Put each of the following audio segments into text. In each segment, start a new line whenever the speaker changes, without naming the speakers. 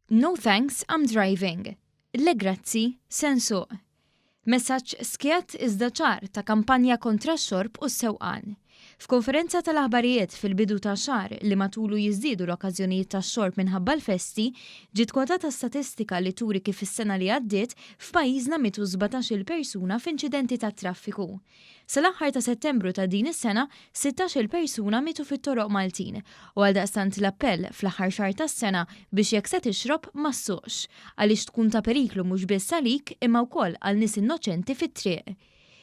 No thanks, I'm driving. Le grazzi, se nsuq. Messaġġ skjett iżda ċar ta' kampanja kontra x-xorb u s-sewqan. F'konferenza tal-aħbarijiet fil-bidu ta' xahar li matulu jiżdiedu l-okkażjonijiet tax-xorb minħabba l-festi, ġiet kwotata statistika li turi kif is-sena li għaddiet f'pajjiżna mietu 17-il persuna f'inċidenti tat-traffiku. Sal-aħħar ta' Settembru ta' din is-sena, 16-il persuna mietu fit-toroq Maltin u għaldaqstant l-appell fl-aħħar xahar tas-sena biex jekk se tixrob ma ssuqx, għaliex tkun ta' periklu mhux biss għalik imma wkoll għal nies innoċenti fit-triq.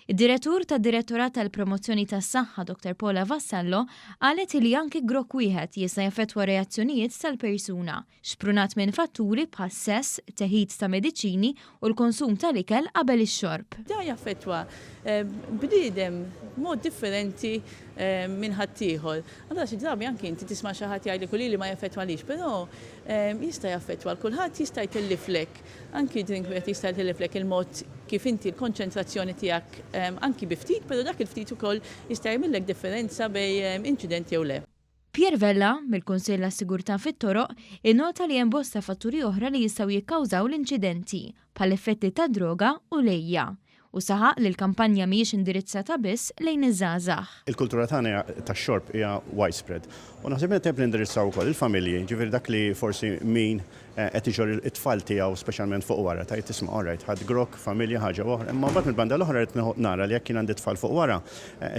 Id-Direttur tad-Direttorat tal-Promozzjoni tas-Saħħa Dr Paula Vassallo qalet li anki grokk wieħed jista' jaffettwa reazzjonijiet tal-persuna, xprunat minn fatturi bħas-sess, teħid ta' mediċini u l-konsum tal-ikel qabel ix-xorb.
Dan jaffettwa bniedem b'mod differenti minn ħaddieħor. Allura xi drabi anki inti tisma' xi ħadd jgħidlek u lili ma jaffettwalix, però jista' jaffettwa 'l kulħadd, jista' jtelliflek anki drink wieħed jista' jtelliflek il-mod kif inti l-konċentrazzjoni tiegħek anki bi ftit, però dak il-ftit ukoll jista' jagħmillek differenza bejn inċident jew le.
Pierre Vella, mill-Kunsill għas-Sigurtà fit-Toroq, innota li hemm bosta fatturi oħra li jistgħu jikkawżaw l-inċidenti, bħall-effetti tad-droga u l-għejja, u saħaq li l-kampanja mhijiex indirizzata biss lejn iż-żgħażagħ.
Il-kultura tagħna tax-xorb hija widespread u naħseb li tajjeb li nindirizzaw ukoll il-familji, jiġifieri dak li forsi min qed iġorr it-tfal tiegħu speċjalment fuq wara, tgħid isma' all right, ħadt grokk, familja, ħaġa u oħra, imma mbagħad mill-banda l-oħra rrid nara li jekk jien għandi tfal fuq wara,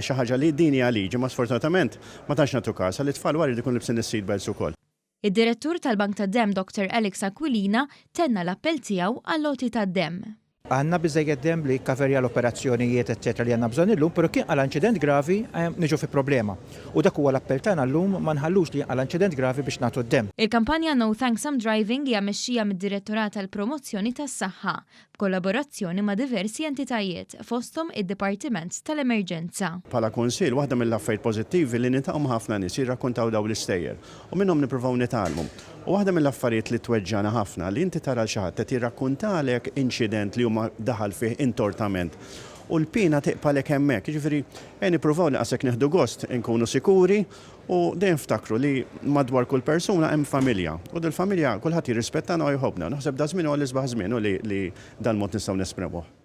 xi ħaġa li din hija liġi ma sfortunatament ma tantx nagħtu kas għalli t-tfal wara jridu jkunu libsin is-seat belts ukoll.
Id-Direttur tal-Bank tad-Demm Doctor Alex Aquilina tenna l-appell tiegħu għall-għoti tad-demm.
Għandna biżżejjed demm li jikkaverja l-operazzjonijiet eċċetera li għandna bżonn illum, però jekk jinqala' inċident gravi niġu fi problema. U dak huwa l-appell tagħna llum, ma nħallux li jinqala' inċident gravi biex nagħtu d-demm.
Il-kampanja No Thanks I'm Driving hija mmexxija mid-Direttorat għall-Promozzjoni tas-Saħħa, b'kollaborazzjoni ma' diversi entitajiet, fosthom id-Dipartiment tal-Emerġenza.
Bħala Kunsill, waħda mill-affarijiet pożittivi li niltaqgħu ma' ħafna nies jirrakkuntaw dawn l-istejjer u minnhom nippruvaw nitgħallmu. U waħda mill-affarijiet li tweġġagħna ħafna li inti tara 'l xi ħadd qed jirrakkuntalek inċident li huma daħal fih intortament u l-piena tiqpalek hemmhekk. Jiġifieri ejja nippruvaw li qasek nieħdu gost inkunu sikuri u dejjem ftakru li madwar kull persuna hemm familja u dil-familja kulħadd jirrispettana u jħobbna. Naħseb daż-żmien huwa l-isbaħ żmien u li dal-mod nistgħu nesprimuh.